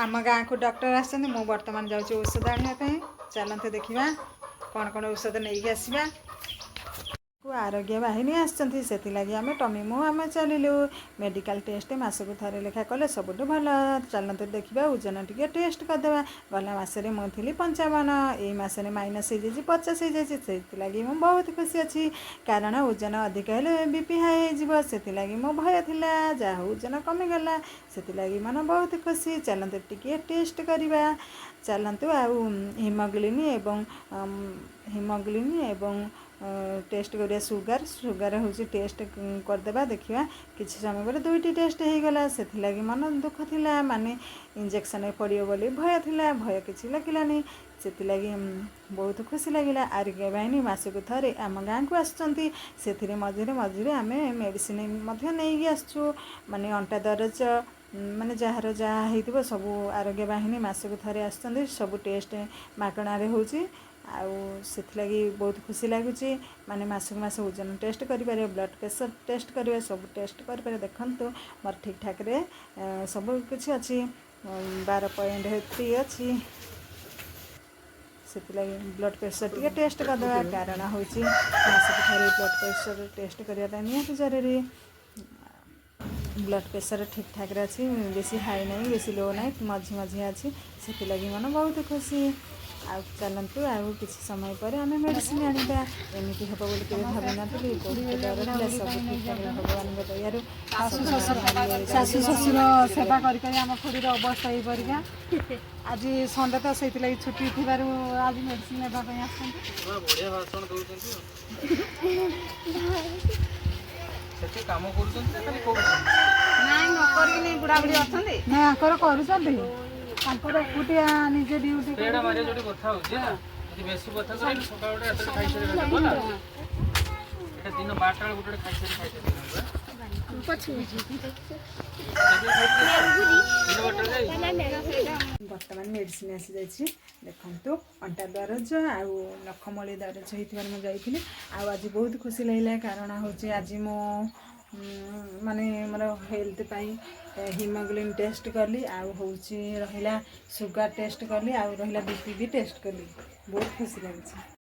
ଆମ ଗାଁକୁ ଡକ୍ଟର ଆସିଛନ୍ତି। ମୁଁ ବର୍ତ୍ତମାନ ଯାଉଛି ଔଷଧ ଆଣିବା ପାଇଁ। ଚାଲନ୍ତୁ ଦେଖିବା କ'ଣ କ'ଣ ଔଷଧ ନେଇକି ଆସିବା। ଆରୋଗ୍ୟ ବାହିନୀ ଆସିଛନ୍ତି, ସେଥିଲାଗି ଆମେ ଟମି ମୁଁ ଆମେ ଚାଲିଲୁ। ମେଡ଼ିକାଲ ଟେଷ୍ଟ ମାସକୁ ଥରେ ଲେଖା କଲେ ସବୁଠୁ ଭଲ। ଚାଲନ୍ତୁ ଦେଖିବା, ଓଜନ ଟିକେ ଟେଷ୍ଟ କରିଦେବା। ଗଲା ମାସରେ ମୁଁ ଥିଲି 55, ଏଇ ମାସରେ ମାଇନସ୍ ହେଇଯାଇଛି, 50 ହେଇଯାଇଛି। ସେଥିଲାଗି ମୁଁ ବହୁତ ଖୁସି ଅଛି, କାରଣ ଓଜନ ଅଧିକ ହେଲେ ବିପି ହାଇ ହେଇଯିବ, ସେଥିଲାଗି ମୋ ଭୟ ଥିଲା। ଯାହା ହଉ, ଓଜନ କମିଗଲା, ସେଥିଲାଗି ମନ ବହୁତ ଖୁସି। ଚାଲନ୍ତୁ ଟିକିଏ ଟେଷ୍ଟ କରିବା। ଚାଲନ୍ତୁ, ଆଉ ହିମୋଗ୍ଲୋବିନ୍ ଏବଂ ଟେଷ୍ଟ କରିବା ସୁଗାର। ସୁଗାର ହେଉଛି ଟେଷ୍ଟ କରିଦେବା, ଦେଖିବା। କିଛି ସମୟ ପରେ ଦୁଇଟି ଟେଷ୍ଟ ହେଇଗଲା। ସେଥିଲାଗି ମନ ଦୁଃଖ ଥିଲା, ମାନେ ଇଞ୍ଜେକ୍ସନ୍ ପଡ଼ିବ ବୋଲି ଭୟ ଥିଲା। ଭୟ କିଛି ଲାଗିଲାନି, ସେଥିଲାଗି ବହୁତ ଖୁସି ଲାଗିଲା। ଆରୋଗ୍ୟ ବାହିନୀ ମାସକୁ ଥରେ ଆମ ଗାଁକୁ ଆସୁଛନ୍ତି। ସେଥିରେ ମଝିରେ ମଝିରେ ଆମେ ମେଡ଼ିସିନ ମଧ୍ୟ ନେଇକି ଆସୁଛୁ। ମାନେ ଅଣ୍ଟା ଦରଜ, ମାନେ ଯାହାର ଯାହା ହେଇଥିବ ସବୁ, ଆରୋଗ୍ୟ ବାହିନୀ ମାସକୁ ଥରେ ଆସୁଛନ୍ତି। ସବୁ ଟେଷ୍ଟ ମାଗଣାରେ ହେଉଛି ଆଉ ସେଥିଲାଗି ବହୁତ ଖୁସି ଲାଗୁଛି। ମାନେ ମାସକୁ ମାସ ଓଜନ ଟେଷ୍ଟ କରିପାରିବ, ବ୍ଲଡ଼ ପ୍ରେସର ଟେଷ୍ଟ କରିବେ, ସବୁ ଟେଷ୍ଟ କରିପାରିବେ। ଦେଖନ୍ତୁ, ମୋର ଠିକ୍ ଠାକ୍ରେ ସବୁ କିଛି ଅଛି, 12.3 ଅଛି। ସେଥିଲାଗି ବ୍ଲଡ଼ ପ୍ରେସର ଟିକେ ଟେଷ୍ଟ କରିଦେବା, କାରଣ ହେଉଛି ମାସକୁ ଥରେ ବ୍ଲଡ଼ ପ୍ରେସର ଟେଷ୍ଟ କରିବାଟା ନିହାତି ଜରୁରୀ। ବ୍ଲଡ଼ ପ୍ରେସର ଠିକ୍ ଠାକ୍ରେ ଅଛି, ବେଶୀ ହାଇ ନାହିଁ, ବେଶୀ ଲୋ ନାହିଁ, ମଝି ମଝି ଅଛି। ସେଥିଲାଗି ମନ ବହୁତ ଖୁସି। ଆଉ ଚାଲନ୍ତୁ, ଆଉ କିଛି ସମୟ ପରେ ଆମେ ମେଡ଼ିସିନ ଆଣିବା। ଏମିତି ହେବ ବୋଲି କେବେ ଭାବିନଥିଲି, ବହୁତ ଡର ଥିଲା। ସବୁ ଠିକ୍ ଠାକ୍ରେ ଭଗବାନଙ୍କ ଦୟାରୁ। ଶାଶୁ ଶ୍ୱଶୁର, ଶାଶୁ ଶ୍ୱଶୁର ସେବା କରି କରି ଆମ ଖୁଡ଼ିର ଅବସ୍ଥା ଏଇପରିକା। ଆଜି ସଣ୍ଡେ ତ, ସେଇଥିଲାଗି ଛୁଟି ଥିବାରୁ ଆଜି ମେଡ଼ିସିନ ନେବା ପାଇଁ ଆସିଛନ୍ତି। ବଢିଆ ଭାଷଣ ଦଉଛନ୍ତି ଆଉ। ସେଠି କାମ କରୁଛନ୍ତି ନା ଖାଲି କହୁଛନ୍ତି? ନାଇଁ, ନ କରିକି ବୁଢା ବୁଢୀ ଅଛନ୍ତି। ନାଇଁ, ଆଙ୍କର କରୁଛନ୍ତି। ତାଙ୍କର ଏକୁଟିଆ ନିଜେ ଡ୍ୟୁଟି। ସ୍ପ୍ରେଟା ମାରିବା ଯୋଉଠି ବଥା ହଉଛି ହେଲା। ଯଦି ବେଶୀ ବଥା କରେ, ସକାଳ ଗୋଟେ, ରାତିରେ ଖାଇସାରି ଖାଇଦେବ, ହେଲା। ଏଇଟା ଦିନ 12ଟା ବେଳେ ଗୋଟେ ଗୋଟେ ଖାଇସାରି ଖାଇଦେବ। ଦିନ 12ଟା ଯାଇ। ବର୍ତ୍ତମାନ ମେଡ଼ିସିନ ଆସିଯାଇଛି। ଦେଖନ୍ତୁ, ଅଣ୍ଟା ଦରଜ ଆଉ ନଖମୂଳି ଦରଜ ହେଇଥିବାରୁ ମୁଁ ଯାଇଥିଲି। ଆଉ ଆଜି ବହୁତ ଖୁସି ଲାଗିଲା, କାରଣ ହେଉଛି ଆଜି ମୁଁ ମାନେ ମୋର ହେଲ୍ଥ ପାଇଁ ହିମୋଗ୍ଲୋବିନ୍ ଟେଷ୍ଟ କଲି, ଆଉ ହେଉଛି ରହିଲା ସୁଗାର ଟେଷ୍ଟ କଲି, ଆଉ ରହିଲା ବିପି ବି ଟେଷ୍ଟ କଲି। ବହୁତ ଖୁସି ଲାଗୁଛି।